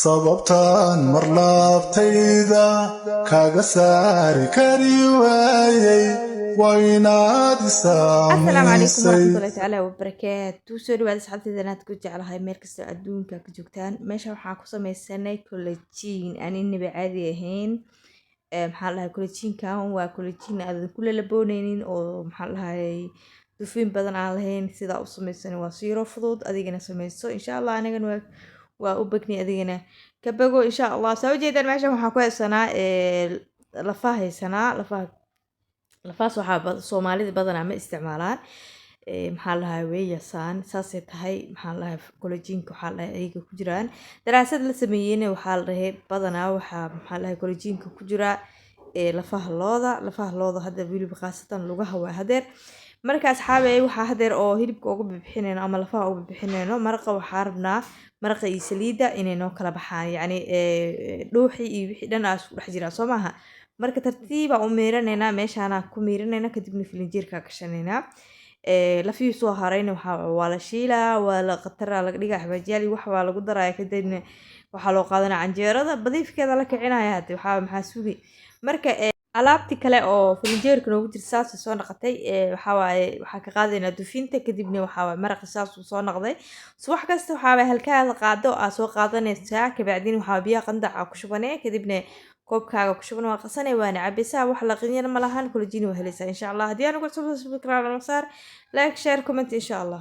Sababtaan mar laabtayda kaga saari kari waayey waa inaad Asalaamu calaykum isaamaysay. waraxmatullahi tacaala wabarakaatu. Soo dhawaada asxaabteyda inaad ku jeclahay, meel kasta adduunka ka joogtaan. Meesha waxaa ku sameysanay collagen aan inaba caadi ahayn. Maxaa la dhahay, collagenkan waa collagen aadan ku lalabooneynin oo, maxaa la dhahay, dufin badan aan lahayn. Sidaa u sameysanay waa siiro fudud, adigana sameyso insha Allah. Anigana waa u bagni, adigana ka bago insha Allah. Saa ujeedaan, meeshan waxaa ku haysanaa lafaha haysanaa, lafaha. Lafahaas waxaa Soomaalida badanaa ma isticmaalaan. Maxaa la dhahay, way yasaan. Saasay tahay, maxaa la dhahay, collagenka waxaa la dhahay ayaga ku jiraan. Daraasad la sameeyeyna waxaa la dhahay badanaa waxaa, maxaa la dhahay, collagenka ku jira lafaha looda, lafaha looda hadda weliba khaasatan lugaha waa hadeer. Marka asxaabey, waxaa hadeer oo hilibka uga bixinayno ama lafaha uga bixinayno maraqa. Waxaa rabnaa maraqa iyo saliidda inay noo kala baxaan, yacni dhuuxii iyo wixii dhan aa isku dhex jiraan, soo maaha? Marka tartiibaa u miiranaynaa, meeshaanaa ku miiranayna, kadibna filinjeerkaa gashanaynaa. Lafihii soo harayna waxaa waa la shiilaa, waa la khataraa, laga dhigaa xawaajiyaal iyo wax waa lagu daraya. Kadibna waxaa loo qaadanaya canjeerada badiifkeeda la kicinaya. Hade waxaa maxaa sugi? Marka alaabti kale oo filinjeerka noogu jirta saasay soo noqotay. Waxaa waaye, waxaa ka qaadaynaa dufinta, kadibna waxaa waaye maraqa saas uu soo noqday. Subax kasta waxaa waaye halkaada qaado aa soo qaadanaysaa, kabacdina waxaa biyaha qandac aa ku shubanee, kadibna koobkaaga ku shuban, waa qasanay, waana cabaysaa. Wax la qinyana ma lahan, collagen waa helaysaa insha Allah. Haddii aan ugu cusub, subscribe saar, like, share, comment insha Allah.